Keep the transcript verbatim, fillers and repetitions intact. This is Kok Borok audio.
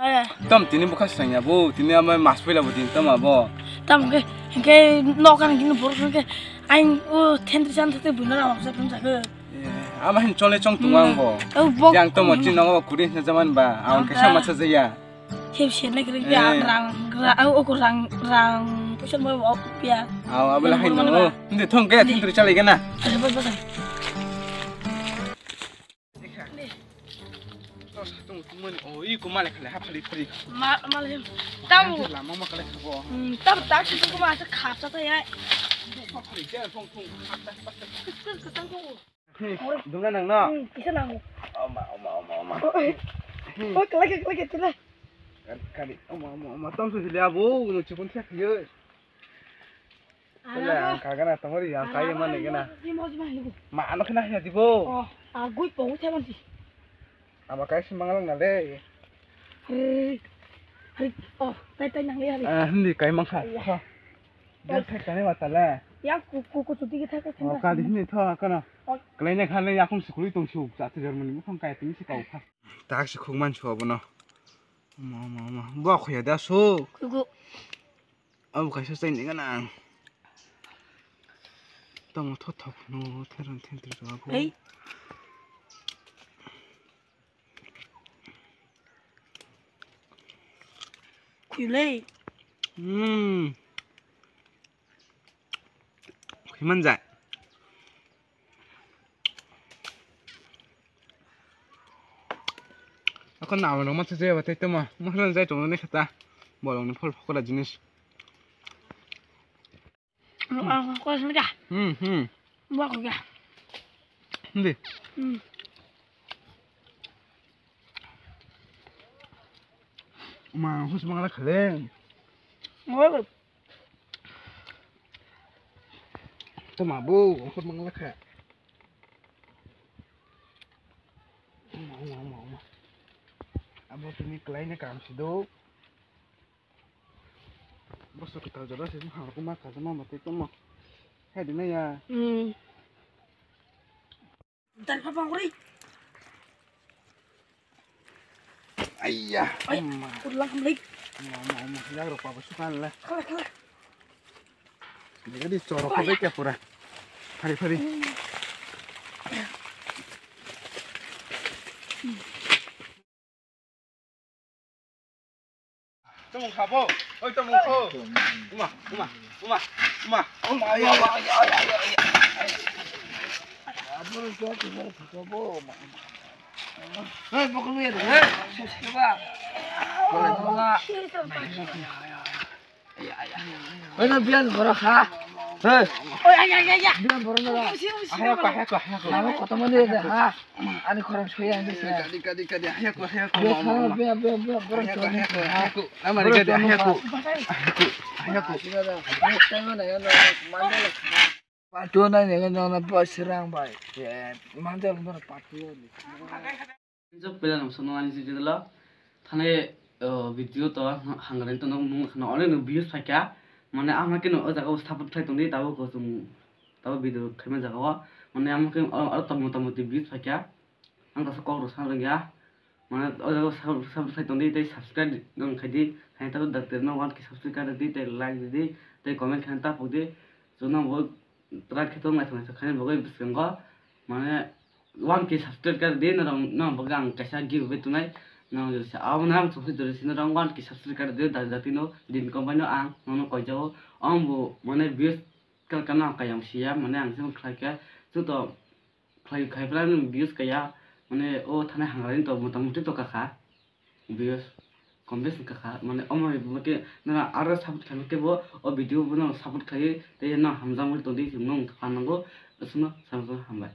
Eh. Tam tini bukha srangya bo, tini amai mas puila bo tini tam abo. Tam ke, ke nok kan gini borok ke, aing o thentri chan thate buino ram sa thum sa ke. Eh, ama hin chole chong tung ang bo. Hmm. Oh, bok. Yang to mo chin nongo kuri hin jaman ba, ang ke sama sa jaya. Sep sep nai kiri ya, eh, rang, rang, oh, ko rang, rang, puisa mo ya. Aw, abela hai nongo. Hindi thong ke thentri chalai gana. Ada bos bos. Tor satung tumani o i ko male khale ha phali phali. Ma, male hem. Tam. Lama ma kale khabo. Hmm, tam ta ki ko ma ta khap ta ya. Phali ja thong thong khap ta. Kis kis ka tang ko. Dungna nang no. Hmm, kisa nang. Oma oma oma oma. Oh, eh. Oh, kala kala kala. Kali oma oma oma tam su hili abo no chipon thak yo. Wala, ang kagana tongori, ang kaiye mane gana. Ma ano khna hina dibo. Oh, a gui po uthai manti. Aba kai si mangalang na le. Hari, hari, oh, tai tai nang le hari. Ah, hindi kai mangkha. Iya. Ha. Dia thai kane matala. Ya ku ku ku chuti kita kan. Oh, kali hindi tho kana. Oh. Kalaina khale yakung sikuli tong su, sa tu Germany mo thong kai tini si kau kha. Tak si khuk man chu abono. Oma oma oma. Bo khoya da so. Kuku. Abo kaisa chaini gana ang. Tamo thothok no theron thentri rwabo. Ei. Khuyulei. Hmm. Khuimanjak. Ako nawa no masa jaya batai toma. Masala jai tong ni khata. Bolong ni phol phokora jinis. Ko sini ka? Hmm, hmm. Buat ko ka? Hindi. Hmm. Ma, hus mangala khale. Oh. Toma bo, hus mangala kha. Oma, oma, oma, oma. Abo tini kelaina kam sido. Boso kwtal jora se ha kuma kajama mate tamo. Hai dina ya. Hmm. Dan pha bang ri. Aiya. Ai, ma. Kurlang hamlik. Ma, ma, ma. Yang rok pa sukan la. Khala, khala. Jadi choro ko be kya pura. Phari, phari. Tamo khabo, oi tamo kho. Uma, uma, uma, uma, uma. Uma, ya, ya, ya, ya, ya. Hey, bokol ya, hey. Siapa? Bola, bola. Oi, na biyan borok ha. Hey. Oi, ay, ay, ay, ay. Biyan borok na. Usi, usi, usi. Ahe ko, ahe ko, ahe ko. Lama koto mani de ha. Ani khorang soya ang de. Kadi, kadi, kadi. Ahe ko, ahe ko. Biya, biya, biya, biya, borok. Ahe ko, ahe ko, ahe ko. Lama ri kadi, ahe ko. Ahe ko, ahe ko. Next time na ya na mandala. Patu na ne na na pa sirang bai. Mandala na patu. Jok pela nang sono ani si jidalo. Thane, o, video to hangren to nung nung khana ole no views phaikha. Mane ama khe no o jaga o support khlai tongdi tabo ko chung tabo video khaima jaga o. Mane ama khe o, o tamo tamo ti views phaikha. Ang kasa kok rok sa rwngya. Mane o jaga o support, support khlai tongdi tei subscribe nung khaidi. Hai tabo doctor no one K subscribe di tei like di tei comment khaina ta phukdi. Chuna bo try khe tong lai thang khaina bo biskango. Mane one K subscribe kar di, norok, norok bagwi ang kaisa giveaway tunai. Norok jodi se abo na ang chukhi jodi se norok one K subscribe kar di, da jati no din company no ang nono koijago. Ang bo mane views kal kana ang kayang siya, mane ang se khlai khe, chuto khlai khai phlai no views kaya, mane o thane hangrani to motamuti to kakha. Views, comments wngkha kha, mane omo hai bo khe nang aro support khaima khe bo o video bo nang support khlai tei nang hamjakmani tongdi hinwi wngkha nango, aswkno samsok hambai.